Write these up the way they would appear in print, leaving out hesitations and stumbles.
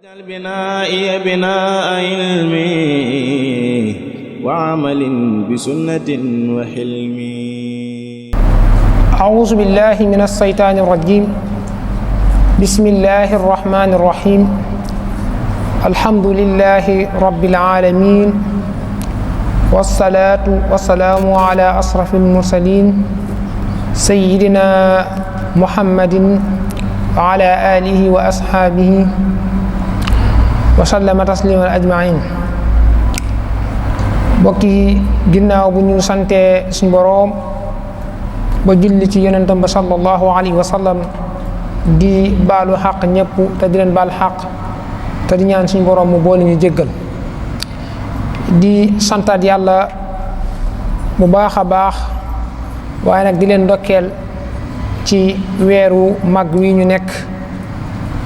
واجعل بنائي بناء علم وعمل بسنة وحلم. أعوذ بالله من الشيطان الرجيم. بسم الله الرحمن الرحيم. الحمد لله رب العالمين، والصلاة والسلام على أشرف المرسلين سيدنا محمد وعلى آله وأصحابه وسلم تسليما أجمعين. bokki ginnaaw bu ñu sante suñu boroom ba julli ci yonentam ba sallallahu alayhi wa sallam di baalu xaq ñëpp te di leen baal xaq te di ñaan suñu boroom mu boole ñu jéggal. di santaat yàlla bu baax a baax, waaye nag di leen ndokkeel ci weeru mag wi ñu nekk,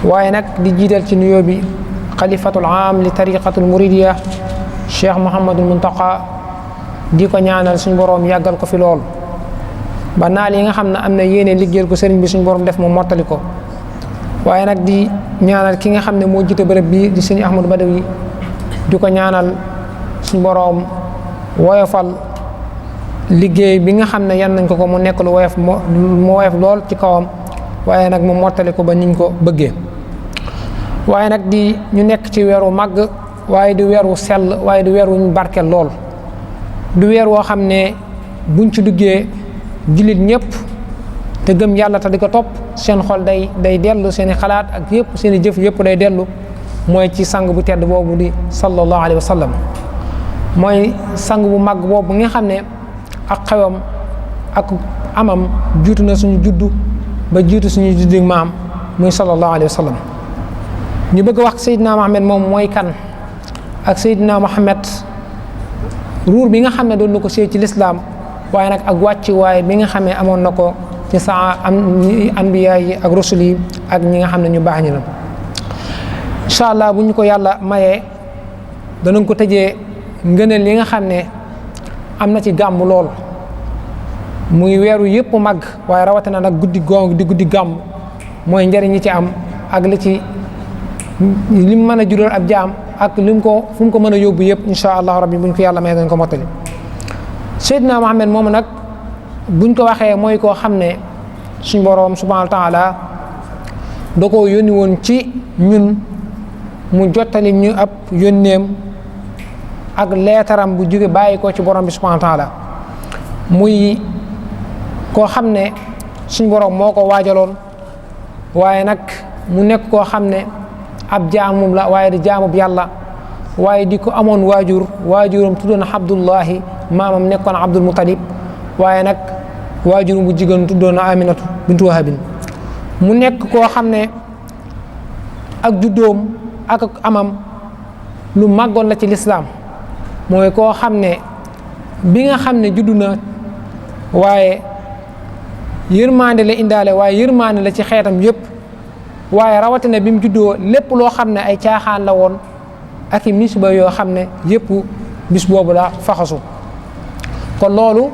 waaye nag di jiital ci nuyoo bi xalifatul aam li tariqatul muridiya cheikh Mouhamadul Muntaqa, di ko ñaanal suñu boroom yàggal ko fi lool ba naal yi nga xam ne am na yéene liggéeyal ko sëriñ bi suñu boroom def mu mottali ko. waaye nag di ñaanal ki nga xam ne moo jiite bërëb bi di sëriñ Ahmadou Badawi, di ko ñaanal suñu boroom woyofal liggéey bi nga xam ne yan nañ ko mu nekk lu woyof mu woyof lool ci kawam, waaye nag mu mottali ko ba niñ ko bëggee. waaye nag di ñu nekk ci weeru màgg, waaye di weer wu sell, waaye di weer wu ñu barkeel lool. du weer woo xam ne buñ ci duggee jullit ñëpp te gëm yàlla te di ko topp, seen xol day dellu, seen i xalaat ak yëpp seen i jëf yëpp day dellu mooy ci sang bu tedd boobu di sallallahu alayhi wa sallam. mooy sang bu màgg boobu nga xam ne ak xewam ak amam jiitu na suñu juddu ba jiitu suñu juddu maam, muy sallallahu alayhi wa sallam. ñu bëgg wax Seydina Mohamed moom mooy kan, ak Seydina Mohamed ruur bi nga xam ne doon na ko séy ci lislaam, waaye nag ak wàcci waaye bi nga xam ne amoon na ko ci saa anbiya yi ak rusul yi ak ñi nga xam ne ñu baax ñi la. incha allah bu ñu ko yàlla mayee danañ ko tëjee ngëneel li nga xam ne am na ci gàmm lool, muy weeru yëpp màgg, waaye rawatina nag guddi gàmm mooy njëriñ yi ci am ak li ci lim mën a jural ab jaam ak lim ko fu mu ko mën a yóbbu yëpp incha allah rabbi buñ ko yàlla may dañ ko mottali. Seydina Mohamed moomu nag buñ ko waxee mooy koo xam ne suñ boroom subhanahu wa taala da koo yónni woon ci ñun mu jottali ñu ab yónneem ak leetaram bu jóge bàyyi ko ci borom bi subhanahu wa taala, muy koo xam ne suñ boroom moo ko waajaloon, waaye nag mu nekk koo xam ne ab jaamum la, waaye di jaamub yàlla, waaye di ko amoon waajuram tuddoon Abdullahi, maamam nekkoon Abdul Mutalib, waaye nag waajurum bu jigéen tuddoon Aminatu bintu Wahabin. mu nekk koo xam ne ak juddoom ak amam lu màggoon la ci lislaam, mooy koo xam ne bi nga xam ne juddu na, waaye yërmaande la indaale, waaye yërmaande la ci xeetam yépp, waaye rawatina bi mu juddoo lépp loo xam ne ay caaxaan la woon ak i musiba yoo xam ne yépp bis boobu la faxasu. kon loolu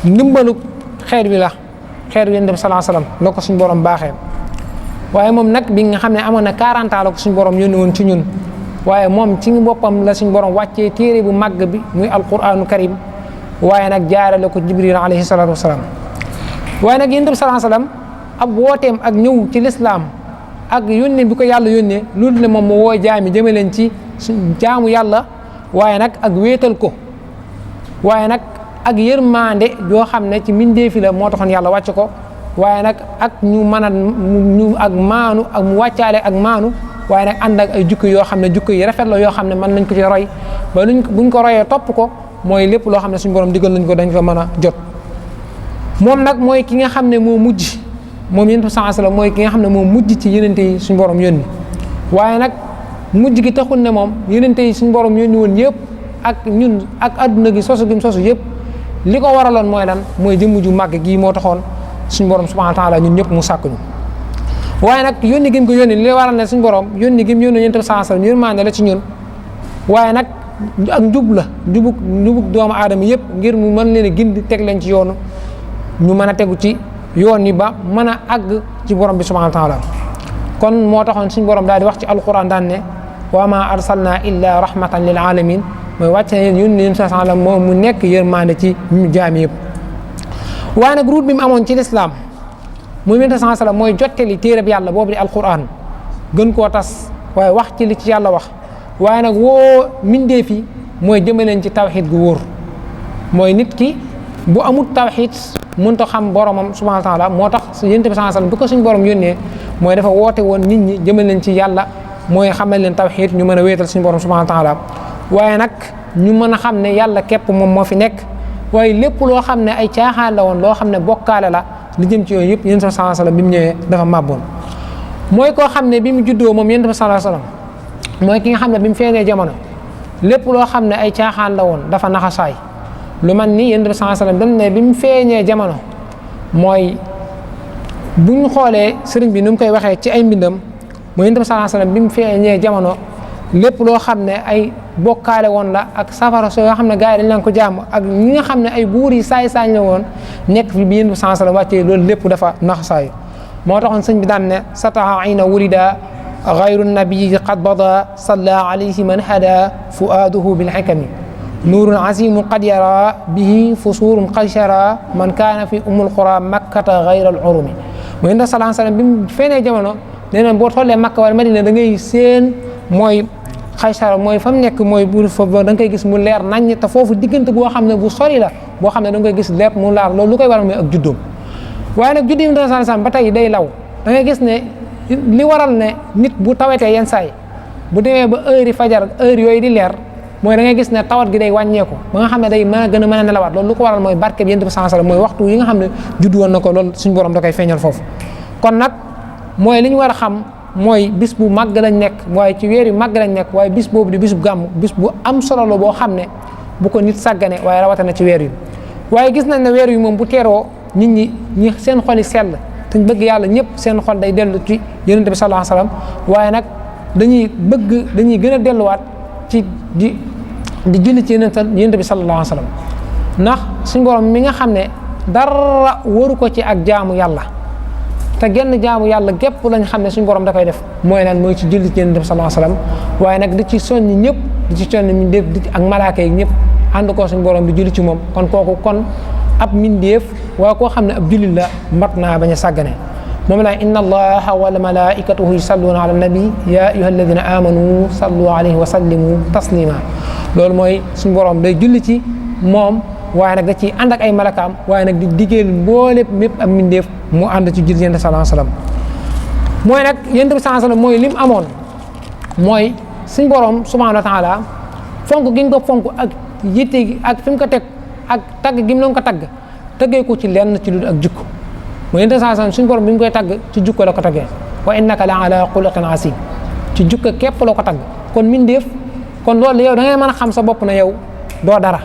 ndimbalu xeet wi la, xeet wi Yonent bi sallallahu alayhi wasallam la ko suñu borom baaxee. waaye moom nag bi nga xam ne amoon na 40 ans la ko suñu borom yónni woon ci ñun, waaye moom ci boppam la suñu borom wàccee téere bu màgg bi muy alquranu karim, waaye nag jaarale ko Jibril alayhi salatu wasalaam. waaye nag Yonent bi sallallahu alayhi wasallam ab wooteem ak ñëw ci lislaam ak yónnee bi ko yàlla yónnee loolu ne moom mu woo jaami jëme leen ci jaamu yàlla, waaye nag ak wéetal ko, waaye nag ak yërmande joo xam ne ci mbindeefi la moo taxoon yàlla wàcc ko, waaye nag ak ñu mën a ñu ak maanu ak mu wàccaale ak maanu, waaye nag ànd ak ay jukki yoo xam ne jukki yi rafet la yoo xam ne mën nañ ko ci roy ba buñ ko royee topp ko, mooy lépp loo xam ne suñu borom digal nañ ko dañ ko mën a jot. moom nag mooy ki nga xam ne moo mujj, moom Yonent bi sallallahu alayhi wasallam mooy ki nga xam ne moo mujj ci yonente yi suñu borom yónni, waaye nag mujj gi taxul ne moom yonente yi suñu borom yónni woon yëpp ak ñun ak adduna gi sosu yëpp li ko waraloon mooy lan, mooy jëmm ju màgg gii moo taxoon suñu borom subhanahu wa taala ñun ñëpp mu sàkk ñu. waaye nag yónni gi mu ko yónni li waral ne suñu borom yónni gi mu yónni Yonent bi sallallahu alayhi wasallam yërmande la ci ñun, waaye nag ak njub la njubug doomu aadama yëpp ngir mu mën leen a gindi teg leen ci yoonu ñu mën a tegu ci yoon yi ba mën a àgg ci borom bi subhanahu wa taala. kon moo taxoon suñu borom daal di wax ci alquran daan ne wa ma arsalna illa rahmatan lil alamin mooy wàcc na yéen sallam moom mu nekk yërmande ci jaam yëpp. waaye nag route bi mu amoon ci lislaam muy yonent sallam mooy jottali téereb yàlla boobu di alquran gën koo tas waaye wax ci li ci yàlla wax waaye nag woo mindeef yi mooy jëmaleen ci tawxid gu wóor mooy nit ki bu amul tawxid mënta xam boromam subhanahu wa taala moo tax yonent bi sallam bi ko suñ borom yónnee mooy dafa woote woon nit ñi jëmal leen ci yàlla mooy xamal leen tawxid ñu mën a wéetal suñu borom subhanahu wa taala waaye nag ñu mën a xam ne yàlla képp moom moo fi nekk waaye lépp loo xam ne ay caaxaan la woon loo xam ne bokkaale la li jëm ci yooyu yëpp yonent bi sallallahu alayhi wasallam bi mu ñëwee dafa màbboon mooy koo xam ne bi mu juddoo moom yonent bi sallallahu alayhi wasallam mooy ki nga xam ne bi mu feeñee jamono lépp loo xam ne ay caaxaan la woon dafa naxasaay lu man ni yonent bi sallallahu alayhi wasallam dañ ne bi mu feeñee jamono mooy buñ xoolee sëriñ bi nu mu koy waxee ci ay mbindam mooy yonent bi sallallahu alayhi wasallam bi mu feeñee jamono lépp loo xam ne ay bokkaale woon la ak safara soo nga xam ne gars yi dañ leen ko jàmm ak ñi nga xam ne ay buur yi saay-saay la woon nekk fi bi yonent bi sallallahu alayhi wasallam wàccee loolu lépp dafa naxasaayu moo taxoon sëñ bi daan ne sataha ayna wulida gayru nabii qad bada salla alayhi man hada fuaduhu bilxikami nuurun azimun qad yara bihi fusurun qad shara man kaana fi umul qura makkata gayra al urumi mooy yonent sallallahu alayhi wasallam bi mu feenee jamono nee na boo tollee Makka wala Madina da ngay seen mooy xaysara mooy fa mu nekk mooy bu foofu da nga koy gis mu leer naññ te foofu diggante boo xam ne bu sori la boo xam ne da nga koy gis lépp mu laar loolu lu koy waral mooy ak juddoom waaye nag juddi yonent sallallahu alayhi wasallam ba tey day law da ngay gis ne li waral ne nit bu tawetee yenn saay bu demee ba heure yi fajar heure yooyu di leer mooy da ngay gis ne tawat gi day wàññeeku ba nga xam ne day mën a gën a mën a nelawaat loolu lu ko waral mooy barke bi yonent bi sallallahu alayhi wasallam mooy waxtu yi nga xam ne judd woon na ko loolu suñu borom da koy feeñal foofu kon nag mooy li ñu war a xam mooy bis bu màgg lañ nekk waaye ci weer yu màgg lañ nekk waaye bis boobu di bis bu gàmm bis bu am solo la boo xam ne bu ko nit sàggane waaye rawatina ci weer yu waaye gis nañ ne weer yu moom bu teeroo nit ñi seen xol yi sell te ñu bëgg yàlla ñëpp seen xol day dellu ci yonent bi sallallahu alayhi wasallam waaye nag dañuy gën a delluwaat ci di julli ci yonent bi sallallahu alayhi wasallam ndax suñu borom mi nga xam ne dara waru ko ci ak jaamu yàlla te genn jaamu yàlla gépp lañ xam ne suñu borom da koy def mooy lan mooy ci julli ci yonent bi sallallahu alayhi wasallam waaye nag di ci soññ ñëpp di ci soññ ñu def ak malaaka yi ñëpp ànd ko suñu borom di julli ci moom kon kooku kon ab mindeef waaye koo xam ne ab jullit la mat naa bañ a sàggane moom la inna allaha wa malaikatahu yusalluna ala nabi ya ayyuha alladina amanu sallu alayhi wa sallimu taslima loolu mooy suñu borom day julli ci moom waaye nag da ciy ànd ak ay malakaam waaye nag di diggéel mboolépp mépp am mindeef mu ànd ci julli yonent sallallahu alayhi wasallam mooy nag yonent bi sallallahu alayhi wasallam mooy lim amoon mooy suñu borom subhanahu wa taala fonk gi ñu ko fonk ak yitte gi ak fi mu ko teg ak tagg gi mu doon ko tagg tëggee ko ci lenn ci lu ak jukko mooy yonent sallallahu alayhi wasallam suñu borom bi mu koy tagg ci jukko la ko taggee wa innaka la ala xuluqin asim ci jukko képp la ko tagg kon mindeef kon loolu yow da ngay mën a xam sa bopp na yow doo dara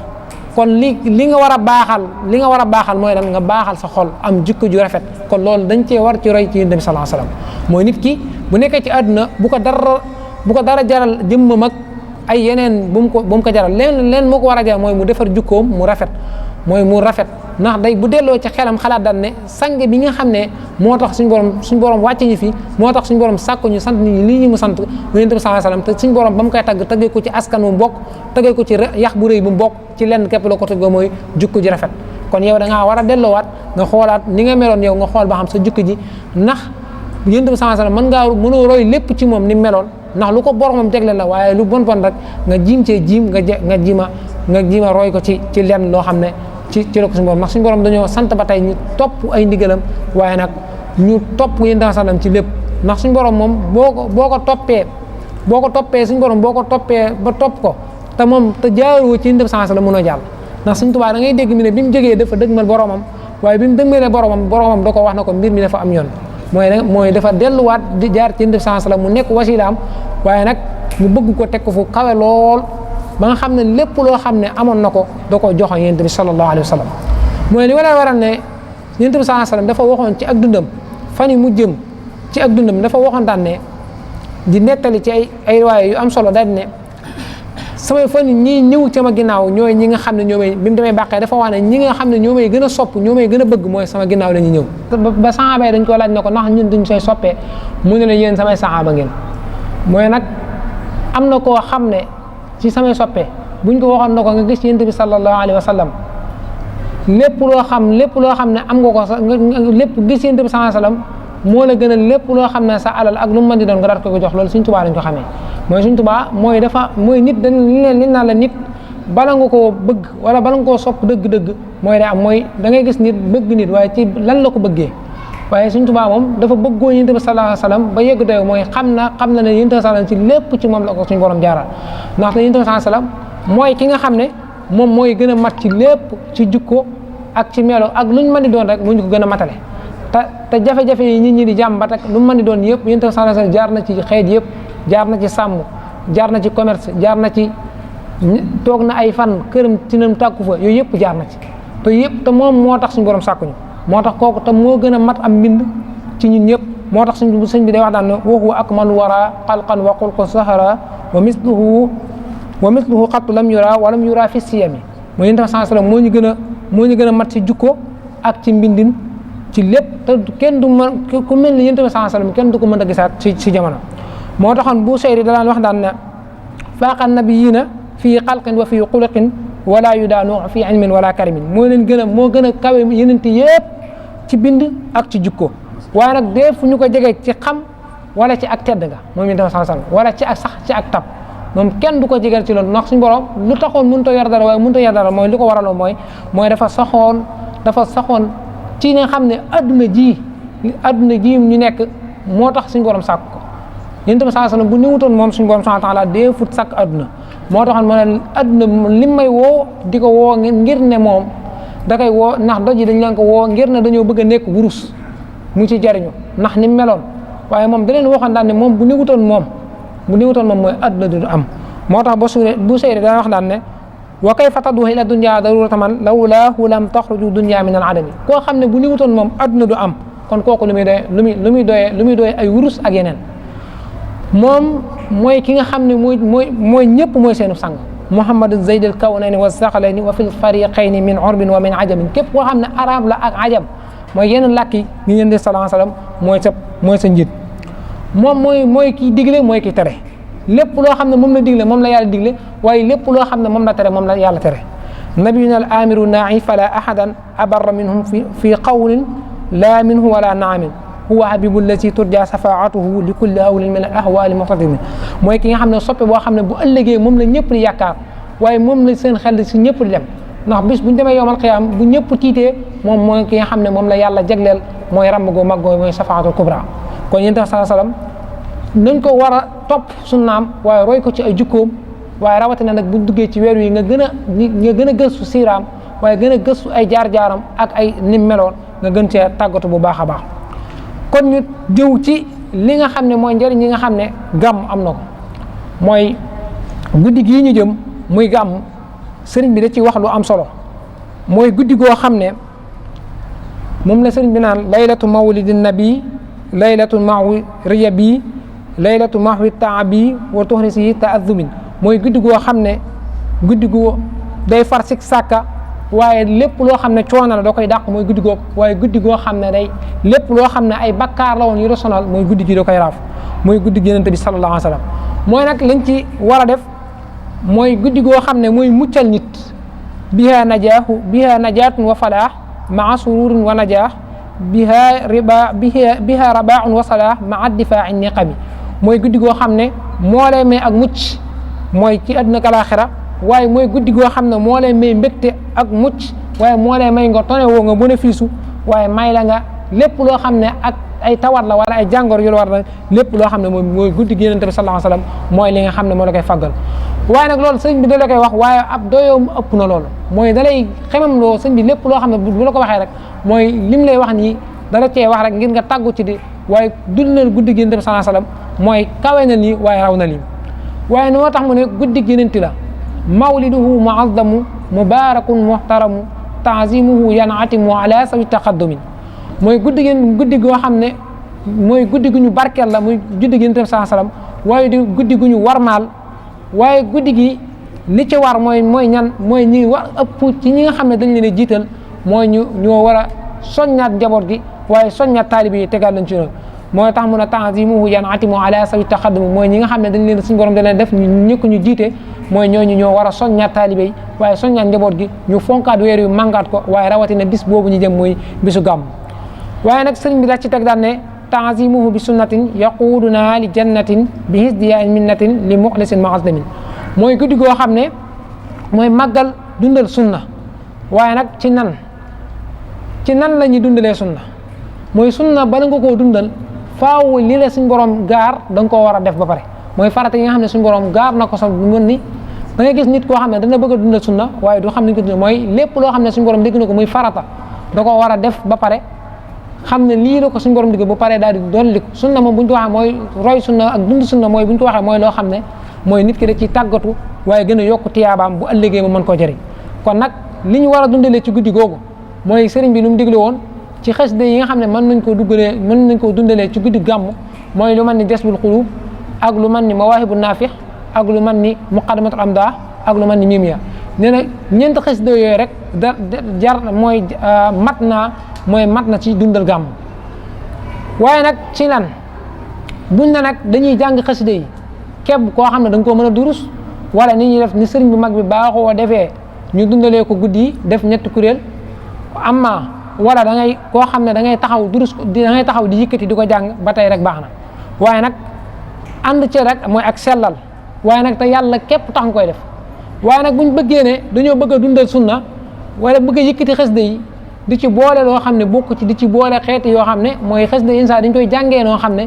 kon li nga war a baaxal mooy lan nga baaxal sa xol am jikko ju rafet kon loolu dañ cee war ci roy ci yonent bi sallallahu alayhi wasallam mooy nit ki bu nekkee ci àdduna bu ko dara jaral jëmmam ak ay yeneen bu mu ko jaral leen moo ko war a jaral mooy mu defar jukkoom mu rafet mooy mu rafet ndax day bu delloo ci xelam xalaat daan ne sang bi nga xam ne moo tax suñu borom wàcce ñu fi moo tax suñu borom sàkku ñu sant nit ñi lii ñu mu sant yonent bi sallallahu alayhi wasallam te suñu borom ba mu koy taggee ko ci askan bu mbokk taggee ko ci yax bu rëy bu mbokk ci lenn képp la ko tëggee mooy jukko ji rafet kon yow da ngaa war a delloowaat nga xoolaat ni nga meloon yow nga xool ba xam sa jukko ji ndax yonent bi sallallahu alayhi wasallam mënoo roy lépp ci moom ni meloon ndax lu ko boromam jagle la waaye lu bon rek nga jiim cee jiim nga jiima roy ko ci lenn loo xam ne ci la ko suñu borom ndax suñu borom dañoo sant ba tey ñu topp ay ndigalam waaye nag ñu topp yonent bi sallam ci lépp ndax suñu borom moom boo ko toppee suñu borom boo ko toppee ba topp ko te moom te jaaroo ci yonent bi sallam mënoo jàll ndax suñu Tuubaa da ngay dégg mi ne bi mu jógee dafa dëgmal boromam waaye bi mu dëgmalee boromam da ko wax na ko mbir mi dafa am yoon mooy dafa delluwaat di jaar ci yonent bi sallam mu nekk wasilaam waaye nag mu bëgg ko teg ko fu kawe lool ba nga xam ne lépp loo xam ne amoon na ko da ko joxoon yonent bi sallallahu alayhi wa sallam mooy li wala waral ne yonent bi sallallahu alayhi wa sallam dafa waxoon ci ak dundam fan yi mu jëm ci ak dundam dafa waxoon daan ne di nettali ci ay riwaaya yu am solo daal ne samay fan ñii ñëw sama ginnaaw ñooy ñi nga xam ne ñoo may bi mu demee bàqee dafa wax ne ñi nga xam ne ñoo may gën a sopp ñoo may gën a bëgg mooy sama ginnaaw la ñuy ñëw ba saxaaba yi dañ ko laaj na ko ndax ñun duñ sooy soppee mu ne la yéen samay saxaaba ngeen mooy nag am na koo xam ne ci samay soppee buñ ko waxoon na ko nga gis yonent bi sallallahu alayhi wa sallam lépp loo xam ne am nga ko sax lépp gis yonent bi sallallahu alayhi wa sallam moo la gën a lépp loo xam ne sa alal ak lu mu mën di doon nga daal ko jox loolu Sëriñ Tuubaa lañ ko xamee mooy Sëriñ Tuubaa mooy nit dañ li naan la nit bala nga koo bëgg wala bala nga koo sopp dëgg-dëgg mooy day am mooy da ngay gis nit bëgg nit waaye ci lan la ko bëggee waaye Sëriñ Tuubaa moom dafa bëggoon Yonent bi sallallahu alayhi wa sallam ba yegg doy mooy xam na ne Yonent bi sallallahu alayhi wa sallam ci lépp ci moom la ko suñu borom jaaral ndaxte Yonent bi sallallahu alayhi wa sallam mooy ki nga xam ne moom mooy gën a mat ci lépp ci jukko ak ci melo ak luñ mën di doon rek mu ñu ko gën a matale te jafe-jafe yi nit ñi di jàmbat ak lu mën di doon yëpp Yonent bi sallallahu alayhi wa sallam jaar na ci xeet yëpp jaar na ci sàmm jaar na ci commerce jaar na ci toog na ay fan këram tinam tàkku fa yooyu yëpp jaar na ci te moom moo tax suñu borom sàkkuñu moo tax kooku te moo gën a mat am mbind ci ñun ñëpp moo tax sëñ bi day wax daan ne wa huwa akmalu wara xalqan wa xulqu sahara wa misluhu xattu lam yura wa lam yura fi siyami mooy Yonent bi sallallahu alayhi wa sallam moo ñu gën a mat ci jukko ak ci mbindin ci lépp te kenn du mën ku mel ni Yonent bi sallallahu alayhi wa sallam kenn du ko mën a gisaat ci jamono moo taxoon bu seyri da daan wax daan ne faaqa nabiyina fii xalqin wa fii xuluqin wala yudaanu fii ilmin wala karimin moo gën a kawe yenente yëpp ci bind ak ci jukko waaye nag dee fu ñu ko jegee ci xam wala ci ak tedd nga moom Yonent bi sallallahu alayhi wa sallam wala ci ak sax ci ak tab moom kenn du ko jegeel ci loolu ndax suñu borom lu taxoon mënut a yor dara waaye mënut a yor dara mooy li ko waraloon mooy dafa saxoon ci nga xam ne adduna ji ñu nekk moo tax suñu borom sàkk ko Yonent bi sallallahu alayhi wa sallam bu néewutoon moom suñu borom subhanahu wa taala dee fut sàkk adduna moo taxoon ma ne adduna li may woo di ko woo ngir ne moom da koy woo ndax doj yi dañ leen ko woo ngir ne dañoo bëgg a nekk wurus mu ci jariñu ndax ni meloon waaye moom da leen waxoon daan ne moom bu néewutoon moom mooy adduna du am moo tax bu seyri dana wax daan ne wa kayfa tad'u ila dunya daruratan man lawlaahu lam taxruju dunya min al adami koo xam ne bu néewutoon moom adduna du am kon kooku lu muy doyee ay wurus ak yeneen moom mooy ki nga xam ne mooy ñëpp mooy seenu sang Muhammad zayd al kawnayni wa saqalayni wa fil fariqayni min urbin wa min ajamin képp koo xam ne arab la ak ajam mooy yeneen làkk yi ñu leen di sallallahu alayhi wa sallam mooy sa njiit moom mooy ki digle mooy ki tere lépp loo xam ne moom la digle moom la yàlla digle waaye lépp loo xam ne moom la tere moom la yàlla tere nabiyuna al amiru naa'i fala ahadan abarra minhum fi qawlin la minhu wala naamin huwa habibul lati turja safaatuhu li kulli hawlin min al ahwali muqtadimin mooy ki nga xam ne soppe boo xam ne bu ëllëgee moom la ñëpp di yaakaar waaye moom la seen xel si ñëpp di dem ndax bis buñ demee yowmal qiyaam bu ñëpp tiitee moom mooy ki nga xam ne moom la yàlla jagleel mooy ramb gu mag mooy safaatul kubra kon Yonent bi sallallahu alayhi wa sallam nañ ko war a topp sunnaam waaye roy ko ci ay jukkoom waaye rawatina nag buñ duggee ci weer wi nga gën a gëstu siiraam waaye gën a gëstu ay jaar-jaaram ak ay nim meloon nga gën cee tàggatu bu baax a baax kon ñu jëw ci li nga xam ne mooy njëriñ yi nga xam ne gàmm am na ko mooy guddi gii ñu jëm muy gàmm sëriñ bi da ci wax lu am solo mooy guddi goo xam ne moom la sëriñ bi naan laylatu mawlidin nabi laylatu mahwi riyabi laylatu mahwi taabi wa tuhrisi taaddumin mooy guddi goo xam ne guddi gu day far sik sàkka waaye lépp loo xam ne coono la da koy dàq mooy guddi googu waaye guddi goo xam ne day lépp loo xam ne ay bakkaar la woon yu la sonal mooy guddi gi da koy raaf mooy guddi gi Yonent bi sallallahu alayhi wa sallam mooy nag liñ ci war a def mooy guddi goo xam ne mooy muccal nit biha najaatun wa falaax maa sururin wa najaax biha rabaaun wa salaax maa difaa'i niqami mooy guddi goo xam ne moo lay may ak mucc mooy ci àdduna ak alaaxira waaye mooy guddi goo xam ne moo lay may mbégte ak mucc waaye moo lay may nga tone woo nga bénéfice waaye may la nga lépp loo xam ne ak ay tawat la wala ay jàngoro yu la war la lépp loo xam ne moom mooy guddi gi Yonent bi sallallahu alayhi wa sallam mooy li nga xam ne moo la koy faggal waaye nag loolu sëñ bi da la koy wax waaye ab doyoom ëpp na loolu mooy da lay xemam loo sëñ bi lépp loo xam ne bu la ko waxee rek mooy lim lay wax nii dala cee wax rek ngir nga tàggu ci di waaye dundal guddi gi Yonent bi sallallahu alayhi wa sallam mooy kawe na nii waaye raw na lii waaye noo tax mu ne guddi gi Yonent la mawliduhu muazzamu mubarakun muhtaramu taazimuhu yanatimu ala sawi taqaddumin mooy guddi goo xam ne mooy guddi gu ñu barkeel la muy guddi gi Yonent bi sallallahu alayhi wa sallam waaye di guddi gu ñu warmaal waaye guddi gi li ci war mooy ñan mooy ñi war ëpp ci ñi nga xam ne dañ leen a jiital mooy ñoo war a soññaat njaboot gi waaye soññaat taalibe yi tegaat lañ ci yoon mooy tax mun a tanzimuhu yan atimu ala sawi taqaddum mooy ñi nga xam ne dañ leen suñu borom da leen def ñu jiite mooy ñooñu ñoo war a soññaat taalibe yi waaye soññaat njaboot gi ñu fonkaat weer yu màngaat ko waaye rawatina bis boobu ñu jëm mooy bisu gàmm waaye nag sëriñ bi la ci teg daan ne tanzimuhu bi sunnatin yaquduna li jannatin bi hisdiya minnatin li muxlisin muazlimin mooy guddi goo xam ne mooy màggal dundal sunna waaye nag ci nan la ñuy dundalee sunna mooy sunna bala nga koo dundal faaw li la suñ borom gaar da nga koo war a def ba pare mooy farata yi nga xam ne suñ borom gaar na ko sax mën ni da ngay gis nit koo xam ne dana bëgg a dundal sunna waaye du xam ni ko dundal mooy lépp loo xam ne suñ borom dégg na ko muy farata da koo war a def ba pare xam ne lii la ko suñ borom digg ba pare daal di dolli ko sunna moom bu ñu ko waxee mooy roy sunna ak dund sunna mooy bu ñu ko waxee mooy loo xam ne mooy nit ki da ciy tàggatu waaye gën a yokk tiyaabaam bu ëllëgee mu mën koo jëriñ kon nag li ñu war a dundalee ci guddi googu mooy sëriñ bi nu mu digle woon ci xasida yi nga xam ne mën nañ koo dundalee ci guddi gàmm mooy lu mel ni Jasbul Xuluub ak lu mel ni Mawaahibu Naafix ak lu mel ni Muqaddamatul Amdah ak lu mel ni Mimiya nee na ñeenti xasida yooyu rek mooy mat na ci dundal gàmm waaye nag ci lan buñ na nag dañuy jàng xasida yi képp koo xam ne da nga koo mën a durus wala ni ñuy def ni sëriñ bu mag bi baaxoo defee ñu dundalee ko guddi yi def ñetti kuréel amma wala da ngay koo xam ne da ngay taxaw durus da ngay taxaw di yëkkati di ko jàng ba tey rek baax na waaye nag ànd ci rek mooy ak sellal waaye nag te yàlla képp tax nga koy def waaye nag buñ bëggee ne dañoo bëgg a dundal sunna wala bëgg a yëkkati xasida yi di ci boole loo xam ne bokk ci di ci boole xeeti yoo xam ne mooy xasida yi dañ koy jàngee noo xam ne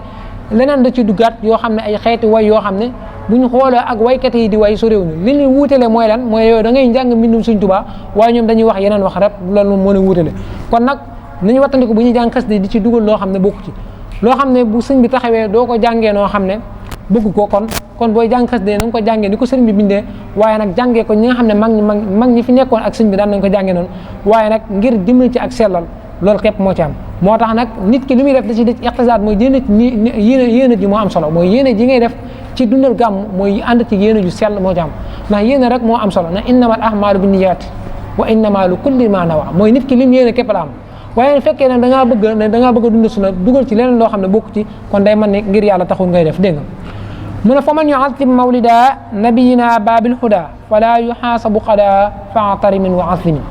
leneen da ci duggaat yoo xam ne ay xeeti way yoo xam ne bu ñu xoolee ak waykat yi di way su réew ni li ñu wuutale mooy lan mooy yow da ngay jàng mbindum Sëñ Tuubaa waaye ñoom dañuy wax yeneen wax rek loolu moo leen wuutale kon nag nañu wattandiku bu ñuy jàng xasida di ci dugal loo xam ne bokku ci loo xam ne bu sëñ bi taxawee doo ko jàngee noo xam ne bëgg ko kon booy jàng xasida na nga ko jàngee ni ko sëriñ bi bindee waaye nag jàngee ko ñi nga xam ne mag ñi fi nekkoon ak sëñ bi daan nañ ko jàngee noonu waaye nag ngir dimbali ci ak sellal loolu képp moo ci am moo tax nag nit ki li muy def da ci def ixtisaat mooy yéene ji moo am solo mooy yéene ji ngay def ci dundal gàmm mooy ànd ci yéene ju sell moo ci am ndax yéene rek moo am solo na innamal a'maalu binniyaati wa innamaa li kulli maa nawaa mooy nit ki lim yéene képp la am waaye fekkee ne da ngaa bëgg a dundal sunna dugal ci leneen loo xam ne bokku ci kon day mën ne ngir yàlla taxul ngay def dégg nga mu ne fa man yu'azzim mawlida nabiyina baabil huda fala yuhaasabu qada fa'tarimin wa aslimin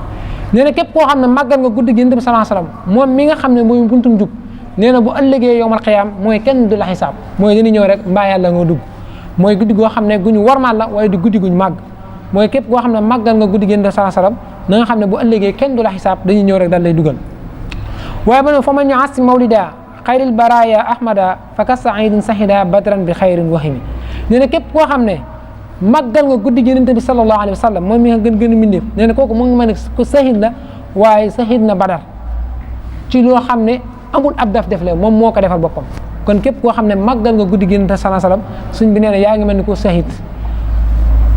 nee na képp koo xam ne màggal nga guddi gi Yonent bi sallallahu alayhi wasallam moom mi nga xam ne mooy buntum jub nee na bu ëllëgee yowmal xiyaam mooy kenn du la xisaab mooy dañuy ñëw rek mbaa yàlla nga dugg mooy guddi goo xam ne guñu warmaal la waaye di guddi guñu màgg mooy képp koo xam ne màggal nga guddi gi Yonent bi sallallahu alayhi wasallam na nga xam ne bu ëllëgee kenn du la xisaab dañuy ñëw rek daal lay dugal waaye ba ne fa man yu'azzim mawlida xayril baraya ahmada fa ka saidin sahida badran bi xayrin wahimi nee na képp koo xam ne màggal nga guddi gi Yonent bi sallallahu alayhi wa sallam moom mi nga gën a mbindeef nee na kooku mu ngi mën a ko sahid la waaye sahid na badar ci loo xam ne amul ab def le moom moo ko defal boppam kon képp koo xam ne màggal nga guddi gi Yonent bi sallallahu alayhi wa sallam suñ bi nee na yaa ngi mel ni ko sahid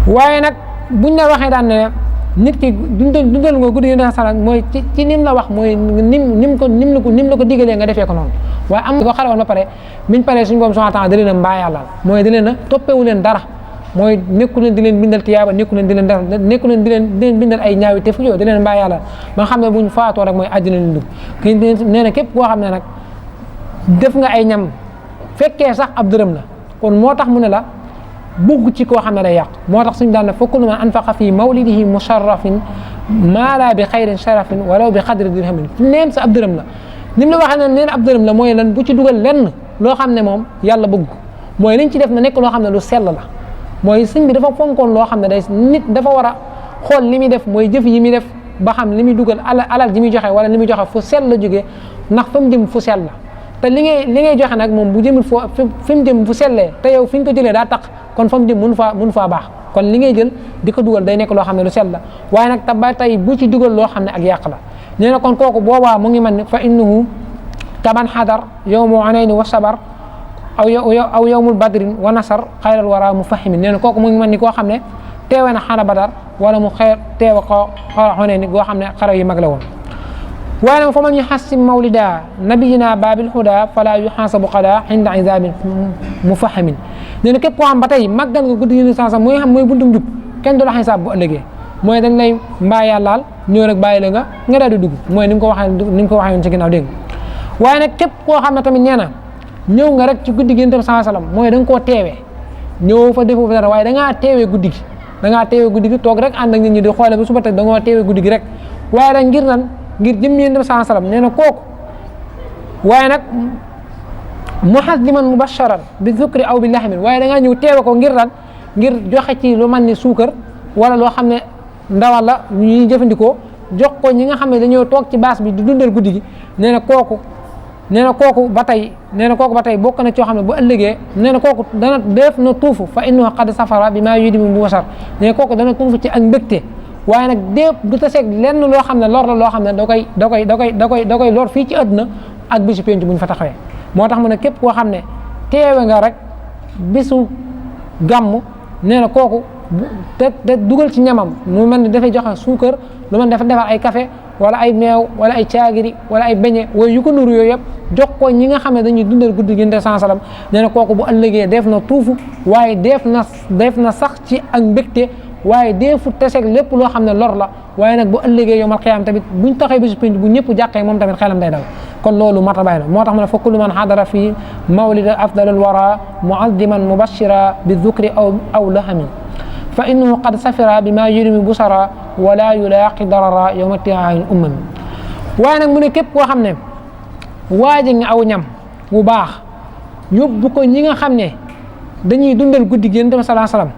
waaye nag buñ la waxee daan ne nit ki dundal nga guddi gi Yonent bi sallallahu alayhi wa sallam mooy ci nim la wax mooy nim la ko digalee nga defee ko noonu waaye am ko xare woon ba pare biñ paree suñu borom subhanahu wa ta'ala da leen a mbaa yàlla mooy da leen a toppewu leen dara mooy nekku leen di leen bindal tiyaaba nekku leen di leen bindal ay ñaawi te fu yow di leen mbaa yàlla ba nga xam ne buñ faatoo rek mooy àjjana leen dugg nee na képp koo xam ne nag def nga ay ñam fekkee sax ab dërëm la kon moo tax mu ne la bugg ci koo xam ne day yàq moo tax suñu daan ne fa kullu man anfaqa fi mawlidihi musharrafin maala bi xayrin sharafin walaw bi xadri dirhamin neem sa ab dërëm la ni mu la waxee ne neen ab dërëm la mooy lan bu ci dugal lenn loo xam ne moom yàlla bëgg mooy liñ ci def na nekk loo xam ne lu sell la mooy sëñ bi dafa fonkoon loo xam ne day nit dafa war a xool li muy def mooy jëf yi muy def ba xam li muy dugal alal ji muy joxe wala li muy joxe fu sell la jógee ndax fa mu jëm fu sell la te li ngay joxe nag moom bu jëmul fi mu jëm fu sellee te yow fi ñu ko jëlee daa taq kon fa mu jëm mënu faa baax kon li ngay jël di ko dugal day nekk loo xam ne lu sell la waaye nag te ba tey bu ci dugal loo xam ne ak yàq la nee na kon kooku boobaa mu ngi mel ne fa innahu taban xadar yawmu unayni wa sabar aw yawmul badrin wa nasar xayral wara mu fahimin nee na kooku mu ngi mel ni koo xam ne teewe na xara badar wala mu teewe ko xara Hunayn goo xam ne xare yu mag la woon waaye nag fa man yuhassim mawlida nabiyina babil huda fala yuhasabu qada inda izabin mu fahimin nee na képp koo xam ba tey màggal nga guddi Yonent bi mooy xam mooy buntum jub kenn du la xisaab bu ëllëgee mooy dañ lay mbaa yàllaal ñëw rek bàyyi la nga daal di dugg mooy ni mu ko waxee woon ci ginnaaw dégg nga waaye nag képp koo xam ne tamit nee na ñëw nga rek ci guddi gi Yonent bi sallallahu alayhi wasallam mooy da nga koo teewee ñëw fa defoo fa dara waaye da ngaa teewee guddi gi toog rek ànd ak nit ñi di xoole ba suba teg da nga teewee guddi gi rek waaye nag ngir jëm Yonent bi sallallahu alayhi wasallam nee na kooku waaye nag muhaddiman mubasharan bi dhukri aw bi lahmin waaye da ngaa ñëw teewe ko ngir joxe ci lu man ni suukar wala loo xam ne ndawal la ñuy jëfandikoo jox ko ñi nga xam ne dañoo toog ci baas bi di dundal guddi gi nee na kooku ba tey bokk na coo xam ne bu ëllëgee nee na kooku dana def na tuufu fa innahu qad safara bi maa yudimu bu wasar nee na kooku dana tuufu ci ak mbégte waaye nag dépp du taseeg lenn loo xam ne lor la loo xam ne da koy lor fii ci àdduna ak bisu penc bu ñu fa taxawee moo tax mu ne képp koo xam ne teewe nga rek bisu gàmm nee na kooku te dugal ci ñamam mu mel ni dafay joxe suukar lu mel dafa defar ay café wala ay meew wala ay caagiri wala ay beñe wala yu ko nuru yooyu yëpp jox ko ñi nga xam ne dañuy dundal guddi gi Yonent bi sallallahu alayhi wasallam nee na kooku bu ëllëgee def na tuufu waaye def na sax ci ak mbégte waaye deefu teseeg lépp loo xam ne lor la waaye nag bu ëllëgee yawmal qiyaam tamit buñ taxee bisu penc bu ñëpp jàqee moom tamit xelam day dal kon loolu mata bàyyi na moo tax mu ne fa kullu man xadara fii mawlida afdalil wara muaddiman mubashira bi dhukri aw lahamin fa innahu qad safira bi ma yurimi busara wala yulaaqi darara yawma tiaa'il ummami waaye nag mu ne képp koo xam ne waaji nga aw ñam bu baax yóbbu ko ñi nga xam ne dañuy dundal guddi gi Yonent bi sallallahu alayhi wasallam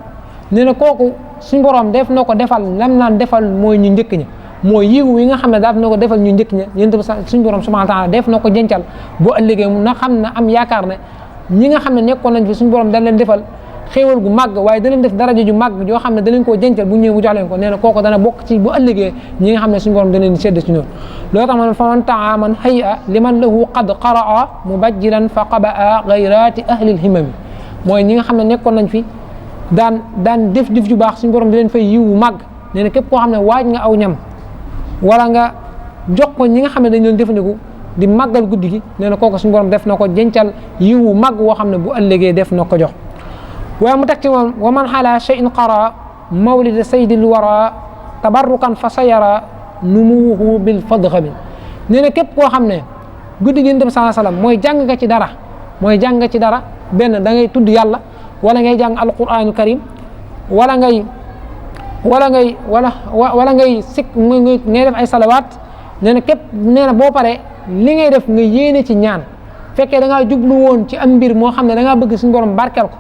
nee na kooku suñ borom def na ko defal lam naan defal mooy ñu njëkk ña mooy yiw yi nga xam ne daal na ko defal ñu njëkk ña Yonent bi suñ borom subhanahu wa ta'ala def na ko jëncal boo ëllëgee na xam ne am yaakaar ne ñi nga xam ne nekkoon nañ fi suñ borom dañ leen defal xéewal gu màgg waaye da leen def daraja ju màgg yoo xam ne da leen koo jëncal bu ñëwee mu jox leen ko nee na kooku dana bokk ci bu ëllëgee ñi nga xam ne suñu borom da leen di sedd ci ñoom loolu tax man fa man taa man hay'a liman lahu qad qaraa mubajjilan fa qabaa gayrati ahlil himami mooy ñi nga xam ne nekkoon nañ fi daan def ju baax suñu borom di leen fay yiw wu màgg nee na képp koo xam ne waaj nga aw ñam wala nga jox ko ñi nga xam ne dañ leen jëfandiku di màggal guddi gi nee na kooku suñu borom def na ko jëncal yiw wu màgg woo xam ne bu ëllëgee def na ko jox waaye mu teg ci moom wa man xala shay'in qara mawlida sayyidil wara tabarrukan fa sayara numuhu bil fadxami nee na képp koo xam ne guddi gi Yonent bi sallallahu alayhi wasallam mooy jàng nga ci dara benn da ngay tudd yàlla wala ngay jàng alquranu karim wala ngay sik ngay def ay salawaat nee na képp nee na boo paree li ngay def nga yéene ci ñaan fekkee da ngaa jublu woon ci am mbir moo xam ne da ngaa bëgg suñu borom barkeel ko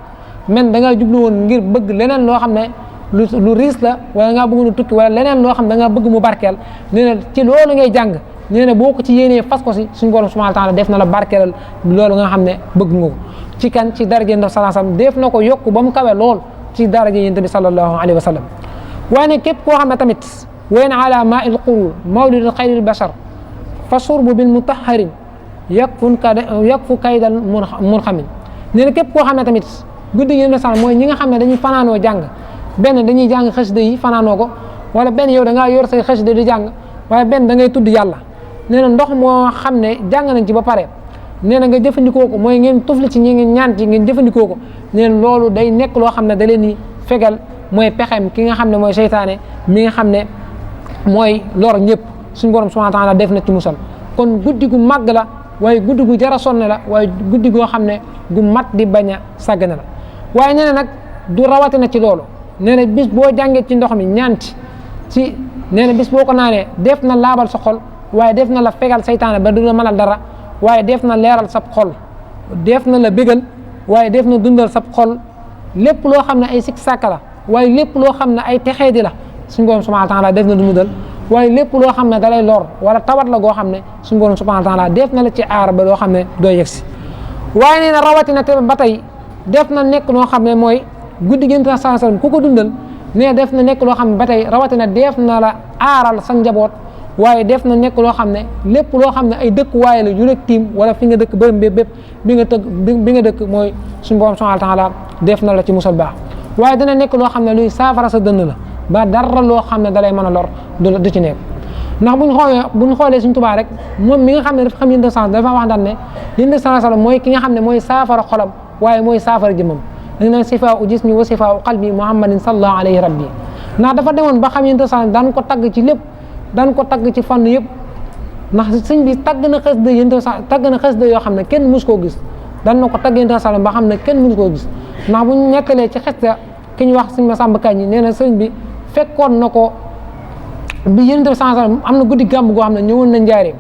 men da ngaa jublu woon ngir bëgg leneen loo xam ne lu riis la wala ngaa bëgg nu tukki wala leneen loo xam ne da ngaa bëgg mu barkeel nee na ci loolu ngay jàng nee na boo ko ci yéenee fas ko si suñu borom subhanahu wa ta'ala def na la barkeelal loolu nga xam ne bëgg nga ko ci kan ci daraja Yonent bi sallallahu alayhi wasallam def na ko yokk ba mu kawe lool ci daraja Yonent bi sallallahu alayhi wasallam waaye ne képp koo xam ne tamit wayn ala ma'il qurur mawlid xayril bashar fa surbu bil mutahharin yakfu kaydal munxamin nee na képp koo xam ne tamit guddi gi Yonent bi sallallahu mooy ñi nga xam ne dañuy fanaanoo jàng benn dañuy jàng xasida yi fanaanoo ko wala benn yow da ngaa yor say xasida di jàng waaye benn da ngay tudd yàlla nee na ndox moo xam ne jàng nañ ci ba pare nee na nga jëfandikoo ko mooy ngeen tufli ci ñi ngeen ñaan ci ngeen jëfandikoo ko nee na loolu day nekk loo xam ne da leen di fegal mooy pexem ki nga xam ne mooy seytaane mi nga xam ne mooy lor ñëpp suñu borom subhanahu wa ta'ala def na ci musal kon guddi gu màgg la waaye guddi gu jara sonne la waaye guddi goo xam ne gu mat di bañ a sàggane la waaye nee na nag du rawatina ci loolu nee na bis boo jàngee ci ndox mi ñaanti ci nee na bis boo ko naanee def na laabal sa xol waaye def na la fegal seytaane ba du la mënal dara waaye def na leeral sab xol def na la bégal waaye def na dundal sab xol lépp loo xam ne ay sik sàkka la waaye lépp loo xam ne ay texeedi la suñu borom subhanahu wa ta'ala def na du mu dal waaye lépp loo xam ne dalay lor wala tawat la goo xam ne suñu borom subhanahu wa ta'ala def na la ci aar ba loo xam ne doo yegsi waaye nee na rawatina te ba tey def na nekk loo xam ne mooy guddi gi Yonent bi sallallahu alayhi wasallam ku ko dundal nee def na nekk loo xam ne ba tey rawatina def na la aaral sa njaboot waaye def na nekk loo xam ne lépp loo xam ne ay dëkk waaye la yu la tiim wala fi nga dëkk bërëm bépp bi nga dëkk mooy suñu borom subhanahu wa ta'ala def na la ci musal baax waaye dana nekk loo xam ne luy saafara sa dënn la ba dara loo xam ne dalay mën a lor du ci nekk ndax buñ xoolee suñ Tuubaa rek moom mi nga xam ne dafa xam Yonent bi dafa wax daan ne Yonent bi sallallahu alayhi wasallam mooy ki nga xam ne mooy saafara xolam waaye mooy saafara jëmmam dañ naan sifaa u jismi wa sifaa u qalbi muhammadin sallallahu alayhi rabbi ndax dafa demoon ba xam yonent bi sallallahu daan ko tagg ci lépp daan ko tagg ci fànn yëpp ndax sëñ bi tagg na xasida yonent bi tagg na xasida yoo xam ne kenn mus koo gis daan na ko tagg yonent bi sallallahu ba xam ne kenn mus koo gis ndax bu ñu nekkalee ci xasida ki ñu wax sëñ Masamba Kanni nee na sëñ bi fekkoon na ko bi yonent bi sallallahu am na guddi gàmb goo xam ne ñëwoon na njaareem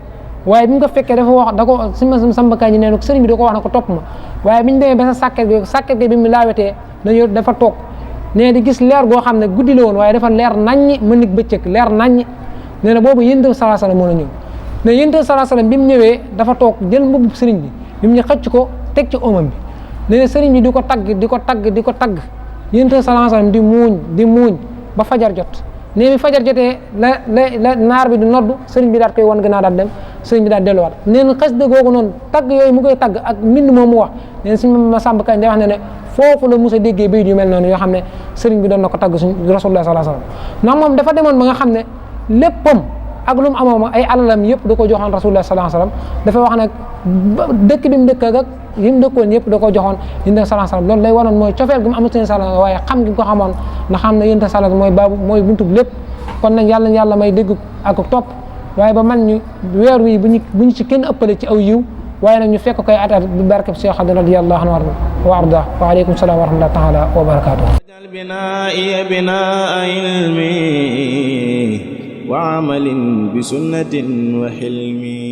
waaye bi mu ko fekkee dafa wax da ko sëñ Masamba Kanni nee na sëriñ bi da ko wax na ko topp ma waaye bi ñu demee ba sa sàkket bi mu laawetee dañu dafa toog nee di gis leer goo xam ne guddi la woon waaye dafa leer naññi mën nig bëccëg leer naññi nee na boobu yonent bi sallallahu alayhi wasallam moo la ñëw ne yonent bi sallallahu alayhi wasallam bi mu ñëwee dafa toog jël mbubb sëriñ bi mu ñu xëcc ko teg ci omam bi nee na sëriñ bi di ko tagg di ko tagg di ko tagg yonent bi sallallahu alayhi wasallam di muuñ ba fajar jot nee bi fajar jotee la naar bi di noddu sëriñ bi daal koy wan gannaaw daal dem sëriñ bi daal delluwaat nee na xasida googu noonu tagg yooyu mu koy tagg ak mbind moom mu wax nee na suñu Masamba Kanni day wax ne foofu la musa déggee bayit yu mel noonu yoo xam ne sëriñ bi doon na ko tagg suñ rasulullah sallallahu alayhi wasallam ndax moom dafa demoon ba nga xam ne léppam ak lu mu amoon ay alalam yëpp da ko joxoon rasulullah sallallahu alayhi wasallam dafa wax nag dëkk bi mu dëkk ak yi mu dëkkoon yëpp da ko joxoon yonent sallallahu alayhi wasallam loolu lay wanoon mooy cofeel gi mu amul seen sallallahu waaye xam gi ko xamoon ndax xam ne yonent sallallahu mooy baabu mooy buntub lépp kon nag yàlla may dégg ak topp waaye ba man ñu weer wi bu ñu ci kenn ëppale ci aw yiw waaye nag ñu fekk koy atat bi barkeb Cheikh Xadim radiyallahu anhu wa arda wa aleykum salaam wa rahmatullahi taala wa barakatuh waj'al binaa'iya binaa'a ilmi wa amalin bi sunnatin wa hilmi